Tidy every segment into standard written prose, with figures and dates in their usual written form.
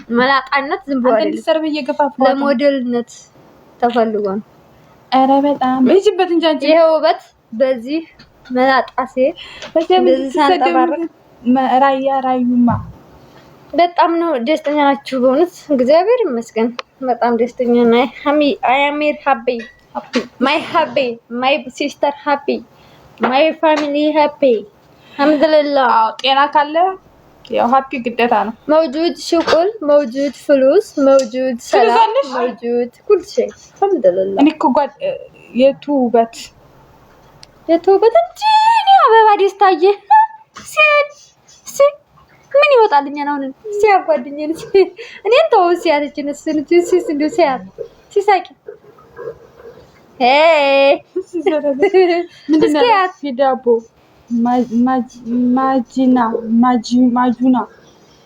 መላጣነት ዝም ብሎ አንተ አይደለም፣ እንድትሰርብ እየገፋፋኋት ነው። ለሞዴልነት ተፈልጎ ነው። ኧረ በጣም ሂጂበት እንጂ አንቺ። ይሄ ውበት በዚህ መላጣ ሴት በዚያ እንደዚህ እንድትሰደብ ሳንጠባረቅ ራያ ራዩማ በጣም ነው ደስተኛ ናችሁ። በእውነት እግዚአብሔር ይመስገን በጣም ደስተኛ ነኝ። I am happy, my happy, my sister happy, my family happy፣ አልሐምዱሊላህ። አዎ ጤና ካለ ያው happy ግዴታ ነው። موجود شغل، موجود فلوس، موجود سلام، አለሽ? موجود كل شيء አልሐምዱሊላህ። እኔ እኮ ጓድ የቱ ውበት የተውበት እንጂ እኔ አበባ ደስታዬ ሴት ሴት ምን ይወጣልኛል? አሁን ሲያጓድኝን እኔን ተው ሲያለችን እሱን ሲስ እንዲሁ ሲያት ሲሳቂ ምንድን ነው? እስኪ ያት ዳቦ ማጂና ማጁና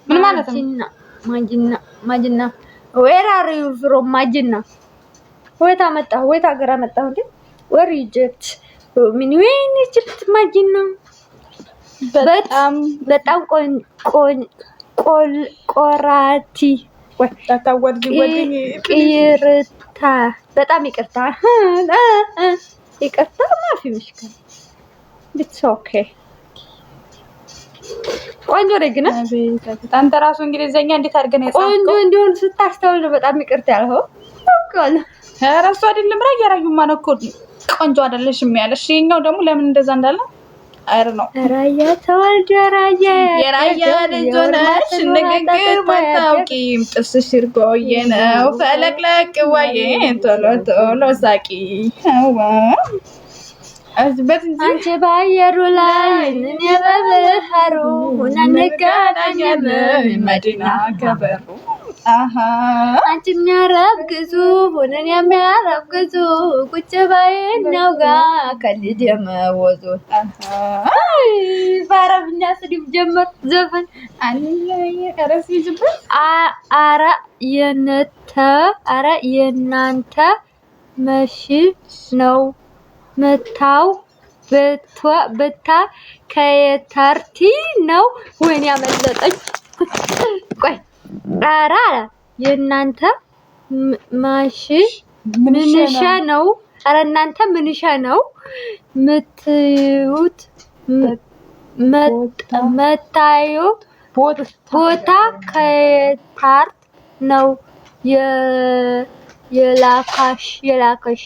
ምን ማለት ነው? ማጂና ማጂና ማጂና፣ where are you from? ማጂና ወይት አመጣህ? ወይት ሀገር አመጣህ እንዴ? Where Egypt? ምን ወይን Egypt ማጂና በጣም በጣም ቆን ቆን ቆል ቆራቲ ወይ ታታወርጂ ጓደኛዬ። ይቅርታ፣ በጣም ይቅርታ፣ ይቅርታ። مافي مشكلة, it's okay። ቆንጆ ነኝ ግን አቤት አቤት። አንተ ራሱ እንግሊዘኛ እንዴት አድርገህ ነው ቆንጆ የጻፍከው? እንዲሆን ስታስተውል ነው በጣም ይቅርታ ያልኸው። አውቃለሁ። ኧረ እሱ አይደለም፣ ራያ ራዩማ ነው እኮ ቆንጆ አይደለሽም ያለሽ። ይኸኛው ደግሞ ለምን እንደዛ እንዳለ አይር ነው። ራያ ተወልዶ ራያ የራያ ልጅ ሆነሽ ንግግር ባታውቂም ጥርስሽ እርጎዬ ነው። ፈለቅለቅ ዋዬ ቶሎ ቶሎ ሳቂ አዝበት እንጂ። አንቺ በአየሩ ላይ እኔ በባህሩ ሆነን እንገናኛለን መዲና ከበሩ አሃ። አንቺ የሚያረብ ግዙ ሆነን የሚያረብ ግዙ ቁጭ በይናው ጋ ከልጅ የመወዙ። አይ በአረብኛ ስድብ ጀመር ዘፈን። ኧረ ሲይዝበት አረ የነተ አረ የናንተ መሺ ነው መታው በታ ከየታርቲ ነው። ወይኔ ያመለጠኝ። ቆይ አረ አለ የእናንተ ማሽ ምንሻ ነው? አረ እናንተ ምንሻ ነው ምትዩት መታዩ ቦታ ከየታርት ነው የላካሽ የላከሽ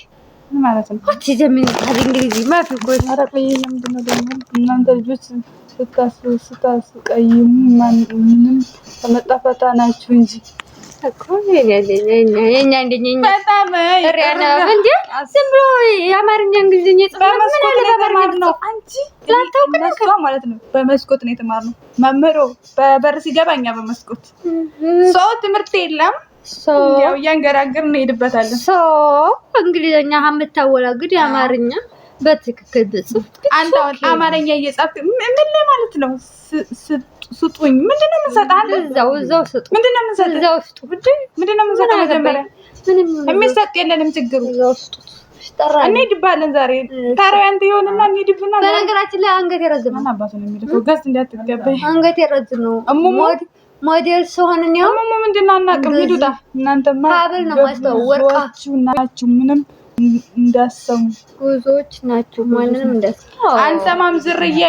ምን ማለት ነው? What is the meaning of እንግሊዝ مافي ኮ ኧረ ቆይ ለምንድን ነው ደግሞ እናንተ ልጆች ስታስቀይሙ ምንም ከመጣ ፈታ ናችሁ እንጂ። እኮ የኛ እንደኛ በጣም እንዴ ዝም ብሎ የአማርኛ እንግሊዝኛ ይጽፋል። ምን በመስኮት አለ ነው በአማርኛ የተማርነው። አንቺ ላታውቅ እነሷ ማለት ነው በመስኮት ነው የተማርነው። መምህሮ በበር ሲገባ እኛ በመስኮት ሰው ትምህርት የለም። ያው እያንገራገር እንሄድበታለን። So እንግሊዝኛ የምታወላግድ የአማርኛ በትክክል ብጽፍ አንተ አሁን አማርኛ እየጻፍክ ምን ለማለት ነው? ስጡኝ ምንድን ነው የምንሰጠው? አንተ እዛው እዛው ስጡ፣ ምንድን ነው የምንሰጠው? እዛው ስጡ። እንዴ ምንድን ነው የምንሰጠው? መጀመሪያ ምንም የሚሰጥ የለንም። ችግሩ እዛው ስጡት። ይጠራል። እንሄድባለን ዛሬ ታዲያ አንተ ይሆንና እንሄድብና ዛሬ በነገራችን ላይ አንገት የረዝም ነው። ማን አባቱ ነው የሚልከው? ገዝ እንዳትገባኝ። አንገት የረዝም ነው። እሙሙ ሞዴል ስሆን እኔው እሙሙ ምንድን ነው አናውቅም። ሂዱታ እናንተማ ሀብል ነው ማስተዋወቅ። ወርቃ ብዙዎቹ ናችሁ ምንም እንዳሰሙ ጉዞዎች ናቸው። ማንንም እንዳሰሙ አንሰማም። ዝርዬ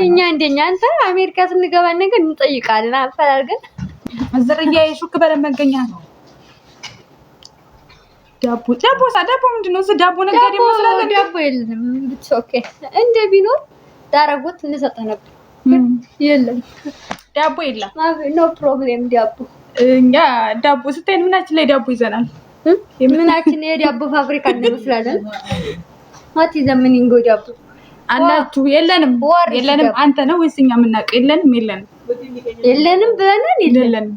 እኛ እንደኛ አንተ አሜሪካ ስንገባ ነገር እንጠይቃለን አፈላልገን። ዝርዬ ሹክ በለን መገኛ ነው። ዳቦ ዳቦ ሳ ዳቦ ምንድን ነው? እዚህ ዳቦ ነጋዴ ይመስላል። እንዴ? ዳቦ የለንም። It's okay፣ እንደ ቢኖር ዳረጎት እንሰጥህ ነበር። የለም። ዳቦ የለም። No problem ዳቦ። እኛ ዳቦ ስታይ ምናችን ላይ ዳቦ ይዘናል። ምናችን የዳቦ ፋብሪካ እንመስላለን። What is the meaning of ዳቦ? አላችሁ የለንም፣ ወር የለንም። ዳቦ። አንተ ነው ወይስ እኛ የምናውቀው? የለንም፣ የለንም፣ የለንም ብለናል። የለም የለንም።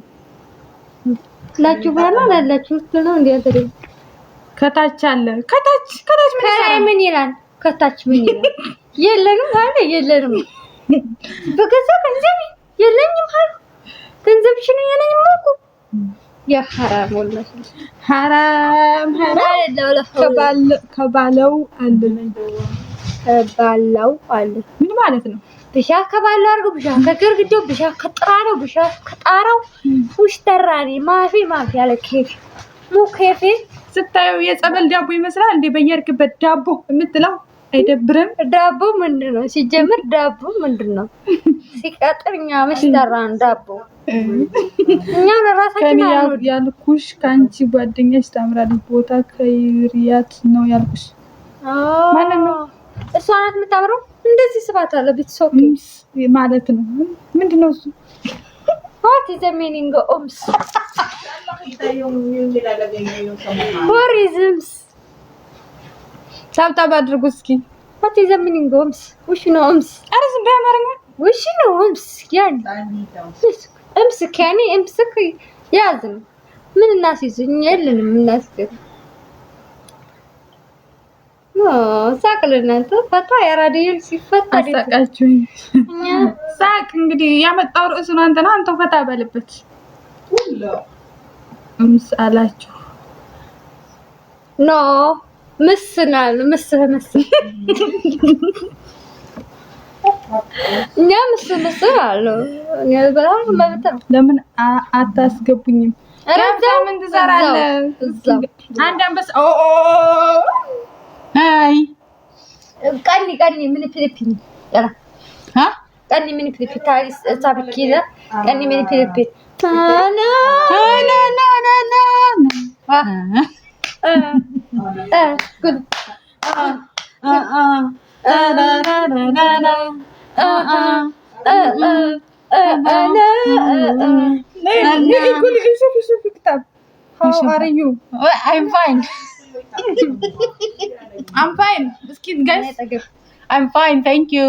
ላችሁ ብለናል። አላችሁ ነው እንዴ? አንተ ደግሞ ከታች አለ። ከታች ከታች ምን ከላይ ይሰራል? ምን ይላል? ከታች ምን ይላል? የለንም አለ። የለንም በገዛ ገንዘብ የለኝም አሉ። ገንዘብሽን የለኝም እኮ ያ ሐራም ወላሂ። ሐራም ሐራም። ከባለው አለ። ከባላው አለ። ምን ማለት ነው? ብሻ ከባሉ አድርገው ብሻ ከግርግዳው ብሻ ከጥራነው ብሻ ከጣራው ውሽ ተራኒ ማፊ ማፊ ያለ ኬፍ ሙ ኬፌ ስታየው የጸበል ዳቦ ይመስላል እንዴ? በየርክበት ዳቦ የምትለው አይደብርም? ዳቦ ምንድን ነው ሲጀምር? ዳቦ ምንድን ነው ሲቀጥር? እኛ መች ዳቦ እኛ ለራሳችን ያልኩሽ ከአንቺ ጓደኛሽ ታምራለች ቦታ ከይሪያት ነው ያልኩሽ። ማንን ነው? እሷ ናት የምታምረው። እንደዚህ ስባት አለ ቤተሰብ ማለት ነው። ምንድን ነው እሱ? What is the meaning of ኦምስ? What is ኦምስ? Tap tap አድርጉ እስኪ። What is the meaning of ኦምስ? ውሽ ነው ኦምስ። ኧረ ዝም በአማርኛ ውሽ ነው ኦምስ። ያን امسك يعني امسك ያዝም ምን እናስይዝ? እኛ የለንም እናስይዝ። ሳቅ ለእናንተ ፈታ የራዲዮን ሲፈታ አሳቃችሁኝ። ሳቅ እንግዲህ ያመጣው ርዕሱን አንተ ነው። አንተው ፈታ በልበት። እምስ አላችሁ No ምስናል ምስ ምስ እኛ ምስ ምስ አለው። እኛ በጣም መብት ነው። ለምን አታስገቡኝም? ምን ትሰራለህ? አንድ አንበሳ ኦ Hi. ቀኒ ቀኒ ምን ፊሊፒን ያላ ها ቀኒ ምን ፊሊፒን ታሪስ ሳብኪዛ ቀኒ ምን ፊሊፒን ታና ና ና ና ና አ አ ጉድ አ አ ና ና ና ና አ አ አ አ አ ና شوفي شوفي كتاب. How are you? I'm fine. I'm fine. እስኪ guys I'm fine, thank you.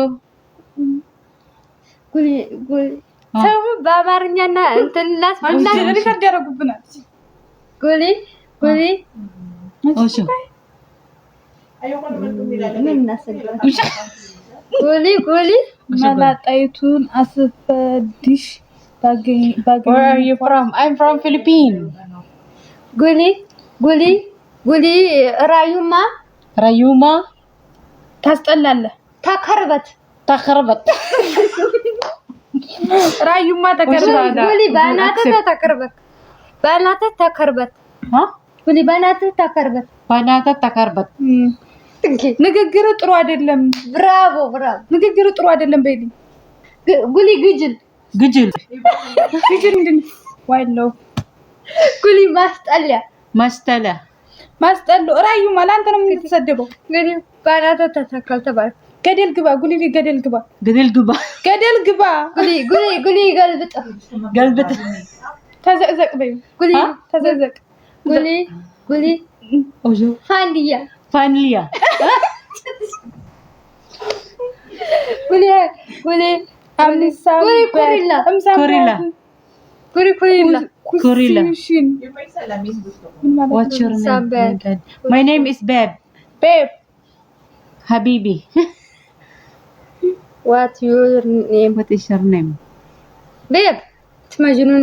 ጉሊ ጉሊ ሰው በአማርኛና እንትን ላስብና Record ያደርጉብናል። ጉሊ ጉሊ Oh, ምን እናሰግዳለን? ጉሊ ጉሊ መላጣይቱን አስፈዲሽ ባገኝ Where are you from? I'm from Philippines. ጉሊ ጉሊ ጉሊ ራዩማ Rayuma ታስጠላለህ። ተከርበት Takarbat. ራዩማ ተከርባ ጉሊ በእናትህ ተከርበት በእናትህ ተከርበት Huh? ጉሊ በእናትህ ተከርበት Banata Takarbat. ንግግር ጥሩ አይደለም። Bravo bravo ንግግር ጥሩ አይደለም። በይልኝ ጉሊ ግጅል Gujul. ግጅል ምንድን ነው? ዋይለው ጉሊ ማስጠሊያ Mastala. ማስጠሉ ራዩማ ለአንተ ነው የምትሰደበው። ጉሊ በእናትህ ተተከል ተባለ። ገደል ግባ ጉሊ፣ ገደል ግባ፣ Gadil guba. ገደል ግባ። ጉሊ ጉሊ ጉሊ ገልብጥ Galbit. ተዘቅዘቅ በይው፣ ጉሊ ተዘቅዘቅ። ጉሊ ጉሊ Oh, ፋንዲያ Fanlia. ጉሊ ጉሊ ጉሊ ኩሪላ ኩሪላ። ጉሊ ኩሪላ ኩሪላ። ኩሲሽን What's your name? Sambe. My God. My name is Beb. ቤብ Habibi. What your name? What is your name? ቤብ ትመጅኑን።